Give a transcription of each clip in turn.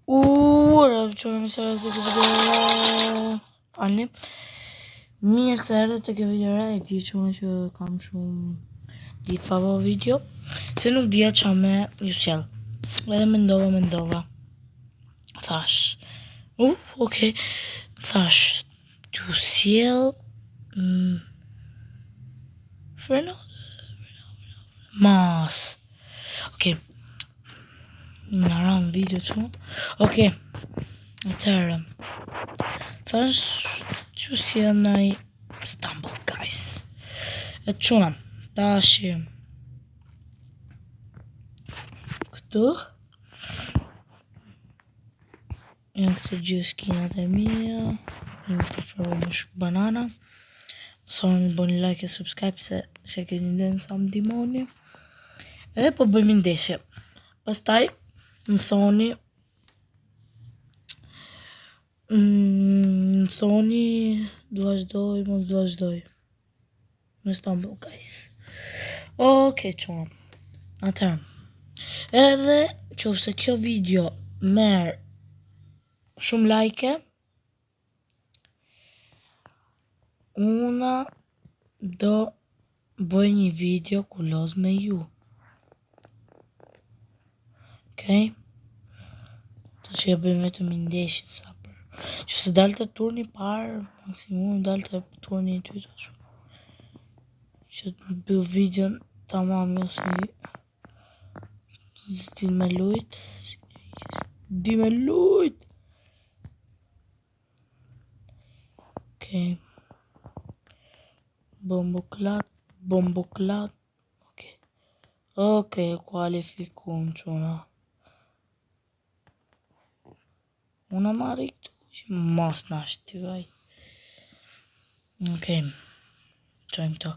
Ura, çuna mirë se erdhët te kjo video. Falni. Mirë se erdhët te kjo video e re, e di çuna që kam shumë ditë pa bo video, se nuk dija ça me ju sjell. Edhe mendova, mendova. Thash. U, okay. Thash, t'ju sjell mm, freno, freno, freno, mas. Okej. Na ra në video që. Okej. Atëherë. Thash t'ju sjell naj Stumble Guys. E çuna. Tashi. Këtu. Janë këto gjithë skinat e mia. Unë preferoj më shumë banana. Mos harroni të bëni like e subscribe se s'e keni idenë sa më ndihmoni. Edhe po bëjmë ndeshje. Pastaj më thoni mm, më thoni do vazhdoj, mos do vazhdoj. Me Stumble Guys. Okej, çuna. Atëherë. Edhe qoftë se kjo video merr shumë like, una do bëj një video ku loz me ju. Okej. Tash e bëjmë vetëm një ndeshje sa për. Që se dalë te turni i parë, maksimum dalë te turni i dytë ashtu. Që të bëj videon tamam jo si s'di me lujt, s'di me lujt. Okej. Bomboklat, bomboklat. Okej. Okej, kualifikum çuna. Unë marrë këtu, që mos na shtyaj. Okej. Çojmë këto.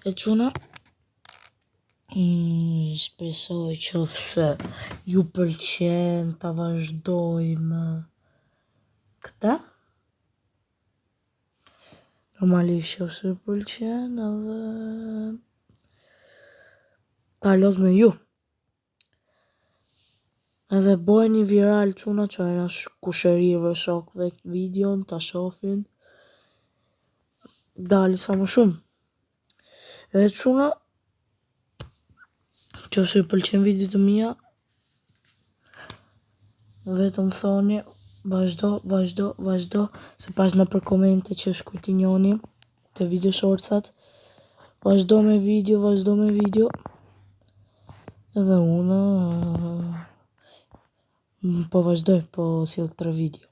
E çuna, mm, shpresoj që se ju pëlqen ta vazhdojmë këtë. Normalisht që se ju pëlqen edhe ta loz me ju. Edhe bëjeni viral çuna çojeni kushërirëve shokëve videon ta shofin dali sa më shumë. Edhe çuna që se ju pëlqen videot e mia vetëm thoni vazhdo, vazhdo, vazhdo se pas nëpër komente që shkruajti njoni te video shortsat vazhdo me video, vazhdo me video edhe unë po vazhdoj, po sjell tre video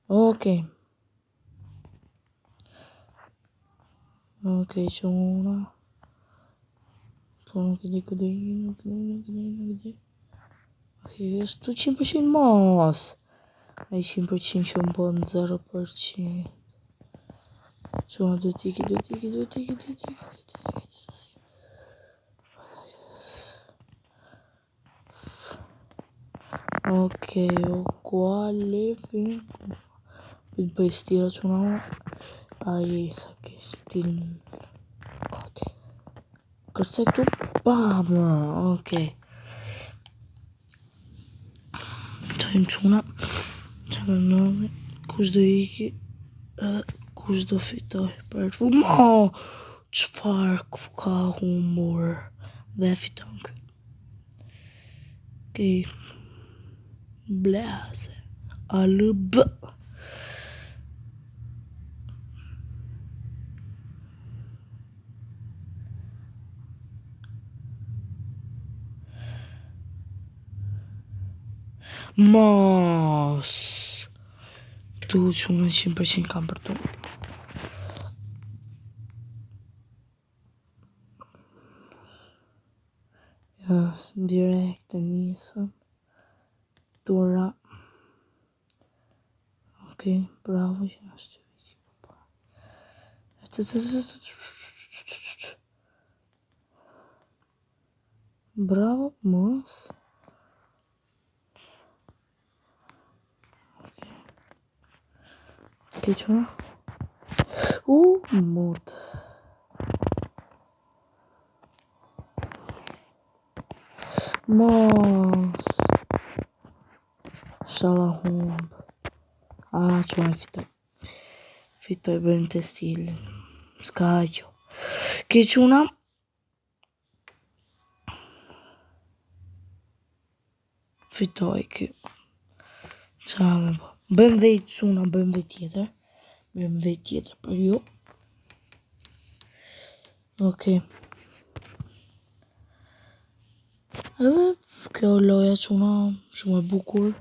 Okej. Okej, çuna. Po nuk e di ku do iki, nuk e di, nuk e di, nuk e di. Okej, është 100% mos. Ai 100% që më bën 0%. Çuna do t'iki, do t'iki, do t'iki, do t'iki, do t'iki. Okej, u kualifiku. Po të bëj stila çuna unë. Ai, sa ke stil. Kati. Kërce këtu, bam, okej. Çojmë çuna. Ça do ndodhi? Kush do iki? Edhe kush do fitoj? Për të mo! Çfarë ka humbur? Dhe fiton ky. Okej. Blaze. ALB. Mos. Këtu çuna 100% kam për tu. Ja, direkt e nisëm. Tura. Okej, bravo që na shtyvi që po pa. Bravo, mos. Okej, çuna. U, mut. Mos. Shala humb. Ah, që e fitoj. Fitoj, bëjmë të stilin. S'ka kjo. Ke çuna. Fitoj ky. Qa me po. Bëjmë dhe i çuna, bëjmë dhe tjetër. Bëjmë dhe tjetër për ju. Okej. Edhe kjo loja çuna, shumë e bukur.